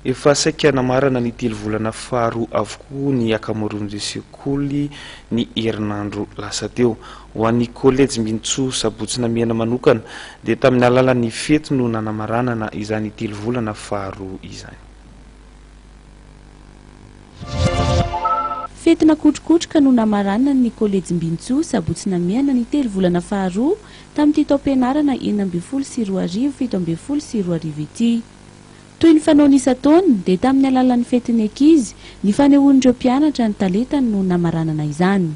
Efa saika namarana ny telo volana faharoa avokoa ny ankamaroan'ireo sekoly ny herinandro lasa teo. Ho an'ny Kolejy Mbinintsoa Sabotsy Namehana manokana dia tamin'ny alalan'ny fety no nanamaranana izany telo volana faharoa izany. Fety nakotrokotroka no namaranan'ny Kolejy Mbinintsoa Sabotsy Namehana ny telo volana faharoa tamin'ity taom-pianarana 2016 2017 ity. Toy ny fanaony isan-taona, dia tamin'ny alalan'ny fetin'ny ankizy, ny fanehoan'ireo mpianatra ny talentany no namaranana izany.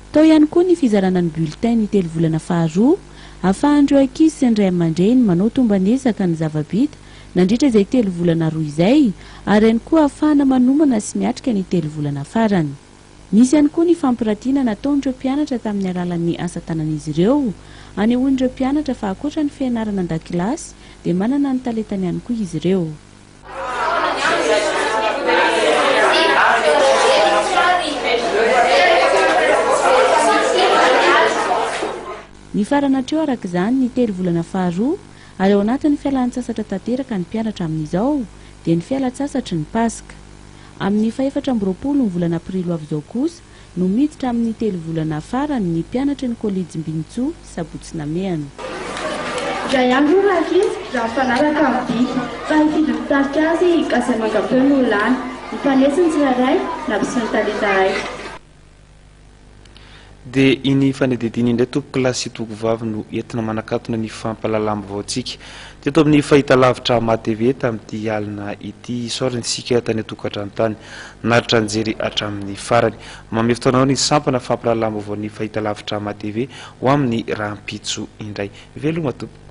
Tao ihany koa ny fizarana ny bulletin ny telo volana faharoa, ahafahan'ireo ankizy sy ny ray aman-dreny manao tomban'ezaka ny zava-bita nandritra izay telo volana roa izay ary ihany koa ahafahana manomana sy miatrika ny telo volana farany. Nisy ihany koa ny fampiratiana nataon'ireo mpianatra tamin'ny alalan'ny asa tanan'izy ireo, anehoan'ireo mpianatra fa ankoatra ny fianarana an-dakilasy dia manana ny talentany ihany koa izy ireo. Nifarana hatreo araka izany ny telo volana faharoa ary ao anatin'ny fialan-tsasatra tanteraka ny mpianatra amin'izao dia ny fialan-tsasatry ny Paska. Amin'ny fahefatra amby roapolo ny volana aprily ho avy izao kosa no miditra amin'ny telo volana farany ny mpianatry ny kolejy Mbinintsoa, Sabotsy Namehana. Iray andro ora ankizy raha mifanaraka amin'ny dihy. Fa hifidy mitarika azy ka izay mangam-peo no lany. Mifanesy ny tsirairay, nampiseho ny talenta hay. Dia iny fanadihadiana indray tompoko lahy sy tokovavy no entina manakatona ny fampahalalam-baovaontsika teto amin'ny fahitalavitra Ama TV tamin'ity alina ity. Isaorana isika tany an-tokantrano tany naharitra nijery hatramin'ny farany. Manome fotoana anao ny sampana fampahalalam-baovaon'ny fahitalavitra Ama TV ho amin'ny rahampitso indray. Veloma tompoko.